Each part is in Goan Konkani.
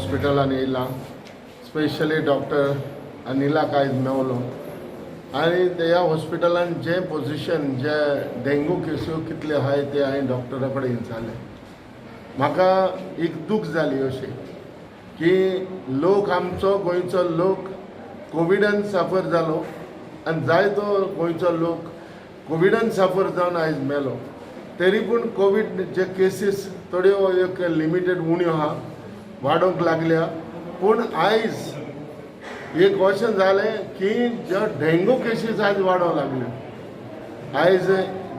हॉस्पिटलान येयला. स्पेशली डॉक्टर अनिलाक आयज मेवलो आनी ह्या हॉस्पिटलान जे पोजिशन, जे डेंगू केस्यो कितले आहाय ते हांवें डॉक्टरा कडेन विचारलें. म्हाका एक दूख जाली अशी की लोक, आमचो गोंयचो लोक कोविडान साफर जालो आनी जायतो गोंयचो लोक कोविडान साफर जावन आयज मेलो. तरी पूण कोवीड जे केसीस थोड्यो एक लिमिटेड उण्यो आहा, वाडोवंक लागल्या. पूण आयज एक अशें जालें की ज्यो डेंगू केसीस आयज वाडोवंक लागल्यो. आयज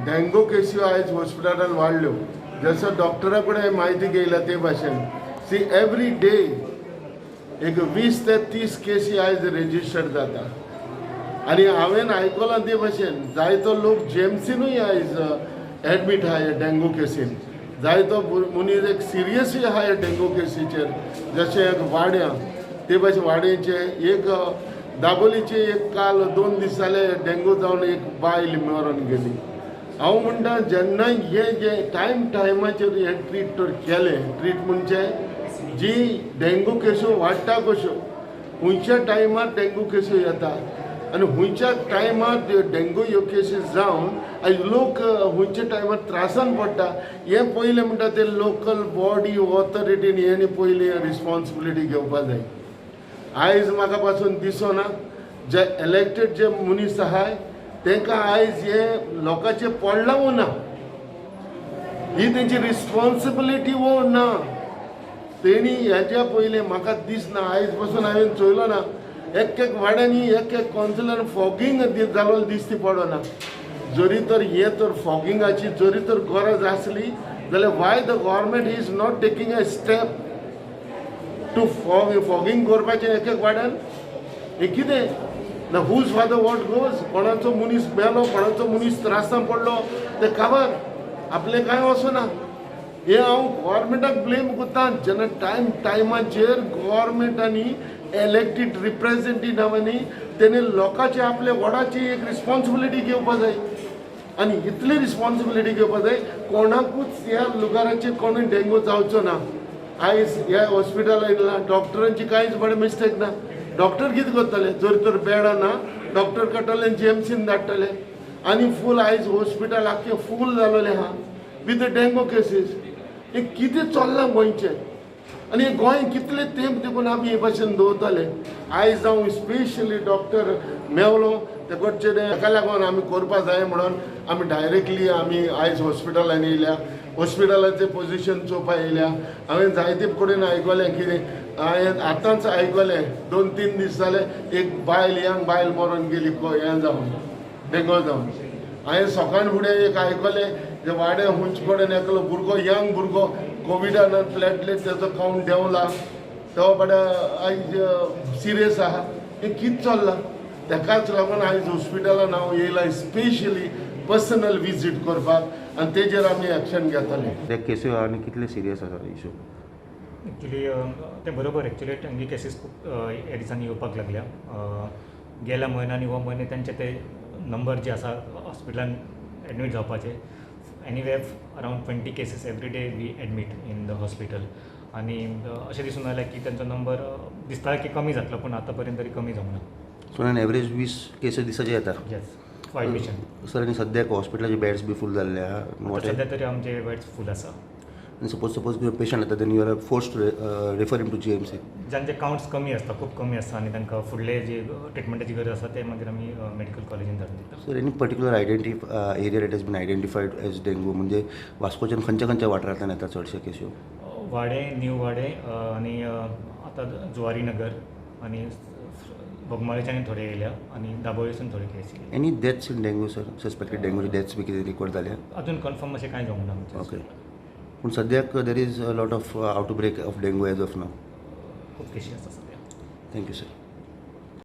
डेंगू केसी आयज हॉस्पिटलान वाडल्यो. जसो डॉक्टरा कडेन म्हायती घेयल्या ते भाशेन, सी, एवरी डे एक 20 ते 30 केसी आयज रेजिस्टर्ड जाता. आनी हांवें आयकलां ते भाशेन जायतो लोक जीएमसीनूय आयज एडमीट आहा डेंगू केसीन. जायतो मनीस एक सिरियसूय आहा डेंगू केसीचेर. जशें एक वाड्यां, ते भाशेन वाड्याचे एक, दाबोलीचे एक, काल 2 दीस जाले डेंगू जावन एक बायल मरून गेली. हांव म्हणटा, जेन्ना हे जे टायम टायमाचेर हें ट्रीट तर केलें, ट्रीट म्हणजे जी डेंगू केस्यो वाडटा कश्यो, खंयच्या टायमार डेंगू केस्यो येता आनी खंयच्या टायमार डेंगू ह्यो केसीस जावन आयज लोक खंयच्या टायमार त्रासान पडटा, हें पयलें म्हणटा ते लोकल बॉडी ऑथॉरिटीन हेणी पयलीं रिस्पॉन्सिबिलिटी घेवपा जाय. आयज म्हाका पासून दिसना जे इलेक्टेड जे मनीस आहाय तांकां आयज हे लोकांचें पडलां वो ना, ही तेंची रिस्पॉन्सिबिलिटी वो ना. तेणी हेज्या पयलीं म्हाका दिसना. आयज पासून हांवें चोयलो ना, एक एक वाड्यांनी एक एक कावन्सिलर फॉगींग जालो दिसती पडना. जरी तर हे तर फॉगिंगाची जरी तर गरज आसली जाल्यार why the government is not taking a step to fogging करपाचें एक एक वाड्यान? हें कितें ना? Whose father what goes? कोणाचो मनीस मेलो, कोणाचो मनीस त्रासान पडलो ते खबर आपलें कांय वचना. हें हांव गव्हर्मेंटाक ब्लेम करता. जेन्ना टायम टायमाचेर गव्हर्मेंटांनी, इलेक्टेड रिप्रेझेंटेटिव्हांनी तेणी लोकांचे आपले वॉर्डाची एक रिस्पॉन्सिबिलिटी घेवपा जाय आनी इतली रिस्पॉन्सिबिलिटी घेवपा जाय, कोणाकूच ह्या लुगाराचेर कोणूय डेंगू जावचो ना. आयज ह्या हॉस्पिटलान येयला, डॉक्टरांची कांयच बरें मिस्टेक ना. डॉक्टर कितें करतले? जर तर बेडां ना, डॉक्टर काडटले, जीएमसीन धाडटले आनी फूल आयज हॉस्पिटल आख्खें फूल जालोलें आहा विथ डेंगू केसीस. हें कितें चल्लां गोंयचें आनी हें गोंय कितले तेंप देखून आमी हे भाशेन दवरतले? आयज हांव स्पेशली डॉक्टर मेवलो ते कडचे, ताका लागून आमी करपा जाय म्हणून आमी डायरेक्टली आमी आयज हॉस्पिटलान येयल्या, हॉस्पिटलाचें पोजिशन चोवपा येयल्या. हांवें जायते कडेन आयकलें कितें, हांवें आतांच आयकलें, 2-3 दीस जाले एक बायल, यंग बायल मरोन गेली हें जावन, डेंगू जावन. हांवें सकाळ फुडें एक आयकलें, जे वाड्या हुंच कडेन एकलो भुरगो, यंग भुरगो, कोविडान प्लेटलेट तेजो कावंट देंवला, तो बडे आयज सिरियस आहा. हें कितें चल्लां? तेकाच लागून आयज हॉस्पिटलान हांव येयला स्पेशली पर्सनल विजीट करपाक आनी तेजेर आमी एक्शन घेतले. ते केसी आनी कितले सिरियस आसा इशू? एक्चुली तें बरोबर. एक्चुली डेंगी केसीस खूब ह्या दिसांनी येवपाक लागल्या. गेल्या म्हयन्या आनी हो म्हयने तेंचे ते नंबर जे आसा हॉस्पिटलान एडमीट जावपाचे, anywhere around 20 cases every day we admit in the hospital. आनी अशें दिसून आयलें की तेंचो नंबर दिसता की कमी जातलो, पूण आतां पर्यंत तरी कमी जावंक ना. सो ऑन एवरेज 20 केसीस दिसाचे येता? येस, फॉर एडमिशन. सर, आनी सद्याक हॉस्पिटलाचे बेड्स बी फूल जाल्ले आहा what? सद्या तरी आमचे बेड्स फूल आसा. आनी सपोज सपोज पेशंट येता, then you are forced to refer him to GMC? जांचे कावंट्स कमी आसता, खूब कमी आसता आनी तांकां फुडले जे ट्रिटमेंटाची गरज आसा, ते मागीर आमी मेडिकल कॉलेजीन धाडून दिता. Sir, any particular area that has been identified as dengue? म्हणजे वास्कोच्यान खंयच्या खंयच्या वाठारांतल्यान येता चडशे केस्यो? वाडे, न्यू वाडे आनी आतां जुवारी नगर आनी बोगमाळेच्यान थोडे येयल्या आनी दाबोळीसून थोडे केस येयले. Any deaths in dengue, sir? Suspected डेंगूचे deaths बी कितें रिकॉर्ड जाल्या? अजून कन्फर्म अशें कांय जावंक ना आमच्या. ओके, पूण सद्याक there is a lot of outbreak of dengue as of now? खूब केशी आसा सद्या. Thank you, sir.